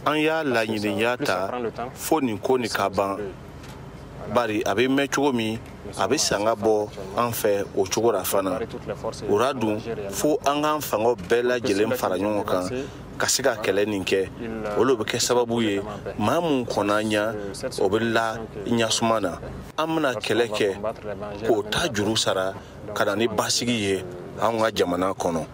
An y'a laɲiniya ta fo nin ko nin ka ban, bari a bɛ mɛn cogo min, a bɛ sanga bɔ an fɛ o cogo la fana. O ra dun, fo an k'an fangaw bɛɛ lajɛlen fara ɲɔgɔn kan ka se ka kɛlɛ nin kɛ. Olu bɛ kɛ sababu ye, maa mun kɔnna ɲa, o bɛ la ɲasuma na. An bɛna kɛlɛ kɛ k'o ta juru sara ka na ni basigi ye anw ka jamana kɔnɔ.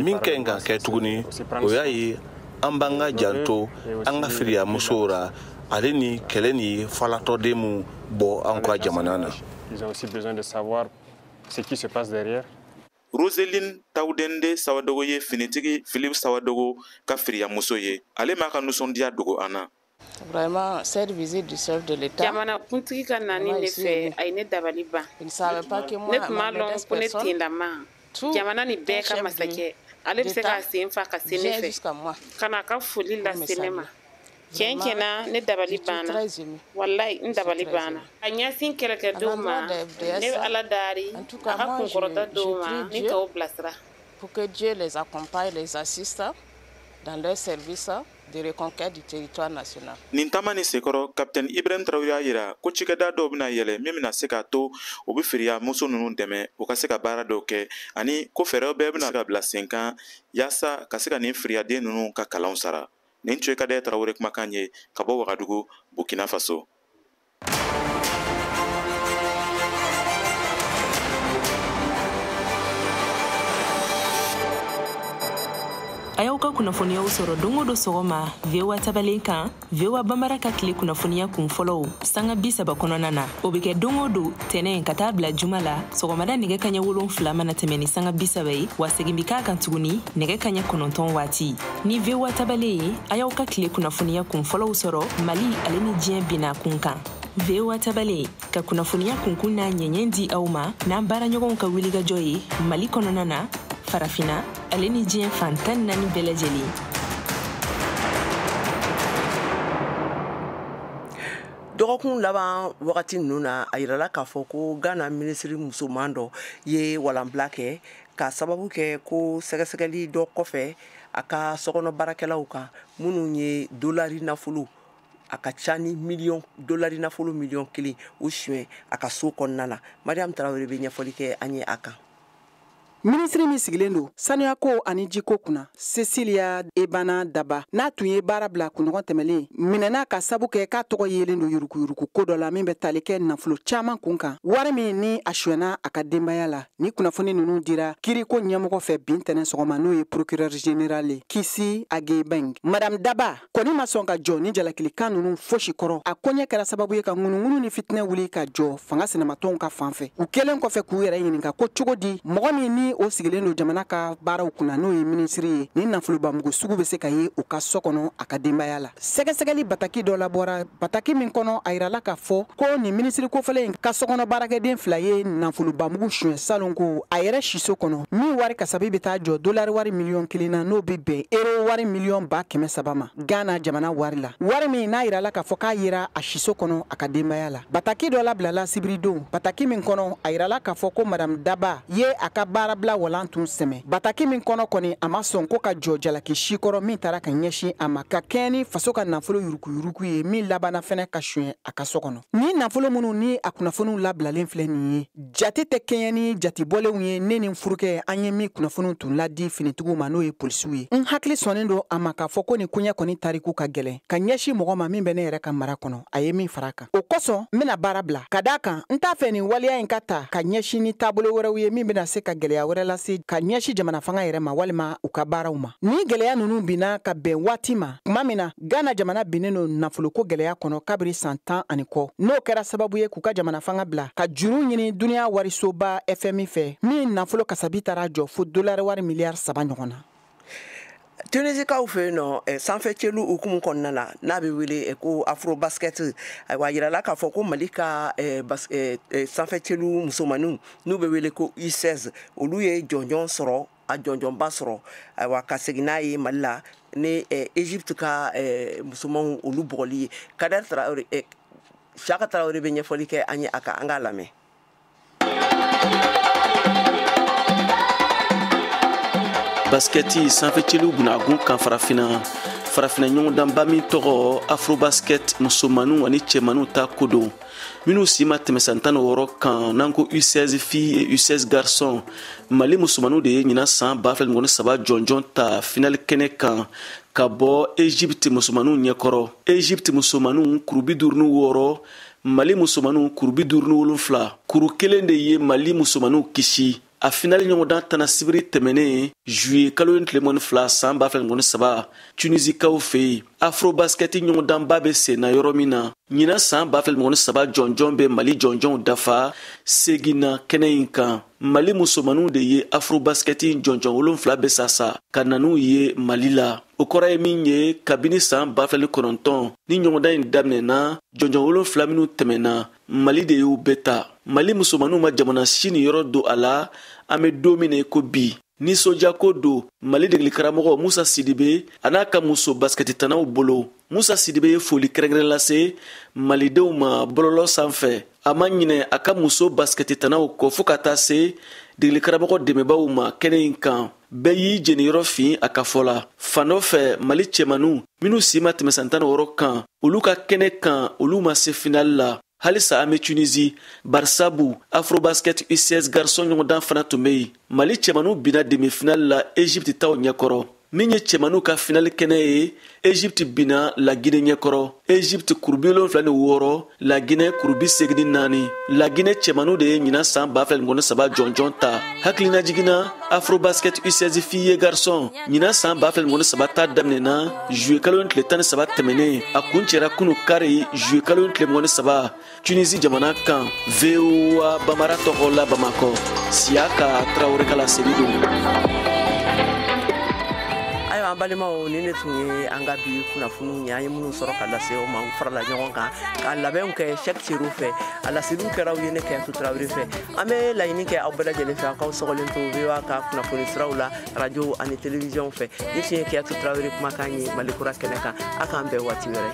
Min ka ɲi ka kɛ tuguni, o y'a ye an b'an ka janto an ka firiyamusow ra, ale ni kɛlɛ ni falatɔden mun bɔ an ka jamana na. Roseline Tawudende Sawadogo ye finitigi Philippe Sawadogo ka firiyamuso ye. Ale m'a ka nisɔndiya dogo an na. Vraiment, cette visite du chef de l'État. Jamana kuntigi ka nani ne fɛ, a ye ne dabali ban. Il ne savait pas que moi, ne tun b'a lɔn ko ne tendama jamana ni bɛɛ ka masakɛ, ale bɛ se k'a sen fa ka se ne fɛ ka n'a ka foli lase ne ma. Tiɲɛ tiɲɛna, ne dabali banna, walayi, n dabali banna. A ɲɛsin kɛlɛkɛdenw ma, ne bɛ Ala dari a ka kunkɔrɔta dɔw ma ni k'aw bilasira. Pour que Dieu les accompagne, les assiste dans leur service de reconquête du territoire national. Nin taama ni sekɔrɔ, Capitaine Ibrahim Traoré y'a yira ko cikɛda dɔw bɛna yɛlɛ min bɛna se k'a to u bɛ firiya muso ninnu dɛmɛ u ka se ka baara dɔw kɛ, ani ko fɛɛrɛw bɛɛ bɛna ka bila sen kan yaasa ka se ka nin firiyaden ninnu ka kalanw sara. Nin tun ye Kadɛ Traoré kumakan ye ka bɔ Wagadugu, Burkina Faso. A y'aw ka kunnafoniyaw sɔrɔ don o don sɔgɔma VOA tabalen kan, VOA Bambara ka tile kunnafoniya kun fɔlɔw sanga 30 kɔnɔna na. O bɛ kɛ don o don tɛnɛn ka taa bila juma la, sɔgɔmada nɛgɛ kaɲɛ 7 mana tɛmɛ ni sanga 30 ye, wa segin bɛ k'a kan tuguni nɛgɛ kaɲɛ 9 waati. Ni VOA tabalen ye, a y'aw ka tile kunnafoniya kun fɔlɔw sɔrɔ Mali ale ni diɲɛ binna kun kan. VOA tabalen ka kunnafoniya kunkun n'a ɲɛɲɛ di aw ma n'an baaraɲɔgɔnw ka wulikajɔ ye Mali kɔnɔna na, Farafina ale ni diɲɛ fan 14 bɛɛ lajɛlen. Dɔgɔkun laban wagati ninnu na, a yirala k'a fɔ ko Ghana minisiri musoman dɔ ye walanbila kɛ k'a sababu kɛ ko sɛgɛsɛgɛli dɔ kɔfɛ a ka sokɔnɔ baarakɛlaw kan minnu ye dolari nafolo a ka ca ni miliyɔn dolari nafolo 1 miliyɔn o suɲɛ a ka so kɔnɔna na. Mariam Tarawele bɛ ɲɛfɔli kɛ an ye a kan. Minisiri min sigilen don sanuyako ani jiko kunna, Cecilia Ebana Daba, n'a tun ye baara bila kunɲɔgɔn tɛmɛlen, minɛna ka sabu kɛ k'a tɔgɔ yelen don yuruguyurugu ko dɔ la min bɛ tali kɛ nafolo caman kun kan, wari min ni a suyɛnna a ka denbaya la. Ni kunnafoni ninnu dira kiriko ɲɛmɔgɔ fɛ bin tɛnɛ sɔgɔma, n'o ye procureur général ye Kissi Agyebeng. Madame Daba kɔni ma sɔn ka jɔ ni jalakilikan ninnu fosi kɔrɔ. A koɲɛ kɛra sababu ye ka ŋunuŋunu ni fitinɛ wuli ka jɔ fanga sinamatɔnw ka fan fɛ. U kɛlen kɔfɛ k'u yɛrɛ ɲininka ko cogo di mɔgɔ min ni o sigilen don jamana ka baaraw kunna, n'o ye minisiri ye, ni nafolobamugu sugu bɛ se ka ye u ka so kɔnɔ a ka denbaya la. Sɛgɛsɛgɛli bataki dɔ labɔra, bataki min kɔnɔ a yirala k'a fɔ ko nin minisiri kofɔlen in ka sokɔnɔ baarakɛden fila ye nafolobamugu suɲɛ salon ko a yɛrɛ siso kɔnɔ, min wari kasabi bɛ taa jɔ dolari wari 1 miliyɔn na, n'o bɛ bɛn euro wari 100 000 miliyɔn ma Ghana jamana wari la, wari min n'a yirala k'a fɔ k'a yera a siso kɔnɔ a ka denbaya la. Bataki dɔ labilala sibiridon, bataki min kɔnɔ a yirala k'a fɔ ko madame Daba ye a ka baarabila walan tun sɛmɛ, bataki min kɔnɔ kɔni a ma sɔn ko ka jɔ jalaki si kɔrɔ min taara ka ɲɛsin a ma ka kɛɲɛ ni faso ka nafolo yurukuyuruku ye min labanna fɛnɛ ka suɲɛ a ka so kɔnɔ. Ni nafolo minnu ni a kunnafoniw labilalen filɛ nin ye, jate tɛ kɛɲɛ ni jatibɔlenw ye. Ne ni furukɛ, an ye min kunnafoniw tun ladi finitigiw ma, n'o ye polisiw ye, n hakili sɔnnen don a ma k'a fɔ ko nin koɲɛ kɔni tariku ka gɛlɛn ka ɲɛsin mɔgɔ ma min bɛ ne yɛrɛ ka mara kɔnɔ, a ye min fara kan. O kosɔn n bɛna baara bila ka d'a kan n t'a fɛ nin waleya in ka ta ka ɲɛsin ni taabolo wɛrɛw ye min bɛna se ka gɛlɛya wɛrɛ lase ka ɲɛsin jamana fanga yɛrɛ ma walima u ka baaraw ma. Ni gɛlɛya ninnu binna ka bɛn waati ma tuma min na Ghana jamana binnen don nafoloko gɛlɛya kɔnɔ kabiri san 10 ani kɔ, n'o kɛra sababu ye k'u ka jamana fanga bila ka juru ɲini duniya warisoba FMI fɛ, min nafolo kasabi taara jɔ fo dolari wari miliyari 3 ɲɔgɔn na. Tunisikaw fɛ yen nɔ, sanfɛ celu hukumu kɔnɔna na, n'a bɛ wele ko Afro Basket, ayiwa, a yirala k'a fɔ ko Mali ka sanfɛ celu musomaninw n'u bɛ wele ko U16, olu ye jɔnjɔn sɔrɔ, a jɔnjɔnba sɔrɔ, ayiwa, ka segin n'a ye Mali la ni Egypte ka musomanw olu bugɔli ye. Kader Traoré, Siaka Traoré bɛ ɲɛfɔli kɛ an ye a kan, an k'a lamɛn. Baskɛti sanfɛcɛliw bunagun kan, Farafinna Farafinna ɲɔgɔndanba min tɔgɔ Afrobasket, musomaninw ani cɛmaninw ta ko don, minnu si ma tɛmɛ san 16 kan, n'an ko U16 filles et U16 garçons. Mali musomaninw de ye ɲinan san 2023 jɔnjɔn ta finali kɛnɛ kan ka bɔ Egypte musomaninw ɲɛkɔrɔ. Egypte musomaninw kuru 56, Mali musomaninw kuru 57. Kuru kelen de ye Mali musomaninw kisi. A finali ɲɔgɔndan tana sibiri tɛmɛnen, juillet kalo in tile 22 san 2023, Tunisikaw fɛ yen. Afrobasket ɲɔgɔndanba bɛ sen na yɔrɔ min na, ɲinan san 2023 jɔnjɔn bɛ Mali jɔnjɔnw dafa seginna kɛnɛ in kan. Mali musomaninw de ye Afrobasket jɔnjɔn 7 bɛ sasa ka na n'u ye Mali la. O kɔrɔ ye min ye, kabini san 2009 ni ɲɔgɔndan in daminɛna, jɔnjɔn 7 minnu tɛmɛna, Mali de y'u bɛɛ ta. Mali musomaninw ma jamana si ni yɔrɔ don a la an bɛ don min na i ko bi. Nisɔndiyako don Mali degelikaramɔgɔ Musa Sidibe a n'a ka muso basikɛtitanaw bolo. Musa Sidibe ye foli kɛrɛnkɛrɛn lase malidenw ma bɔlɔlɔ sanfɛ. A ma ɲinɛ a ka muso basikɛtitanaw kɔ fo ka taa se degelikaramɔgɔ dɛmɛbaaw ma kɛnɛ in kan. Bɛɛ y'i jeniyɔrɔ fin a ka fɔ la. Fan dɔ fɛ, Mali cɛmaninw minnu si ma tɛmɛ san 16 kan, olu ka kɛnɛ kan, olu ma se finali la. Halisa an bɛ Tunisie, barisabu Afrobasket U16 garçon ɲɔgɔndan fana tun bɛ yen. Mali cɛmaninw binna demi-finale la Egypte taw ɲɛkɔrɔ. Min ye cɛmaninw ka finali kɛnɛ ye, Egypte binna Laginɛ ɲɛkɔrɔ. Egypte kuru 76, Laginɛ kuru 84. Laginɛ cɛmaninw de ye ɲinan san 2023 jɔnjɔn ta. Hakilina jiginna, Afrobasket U16 filles garçon ɲinan san 2023 ta daminɛna juillet kalo tile 13 tɛmɛnen, a kuncɛra kunu kari juillet kalo tile 23, Tunisie jamana kan. VOA Bamara tɔgɔ la Bamakɔ, Siyaka Tarawele ka laseli don. Ayiwa, an balimaw, ni ne tun ye an ka bi kunnafoniw ye, an ye minnu sɔrɔ ka lase o ma. U farala ɲɔgɔn kan ka labɛnw kɛ Sɛki Seru fɛ, a laseliw kɛra aw ye ne Kɛyatu Tarawele fɛ. An bɛ laɲini kɛ aw bɛɛ lajɛlen fɛ, aw k'aw sɔgɔlen to VOA ka kunnafoni siraw la, radio ani télévision fɛ. Ni tun ye Kɛyatu Tarawele kumakan ye Mali kura kɛnɛ kan. A k'an bɛn waati wɛrɛ.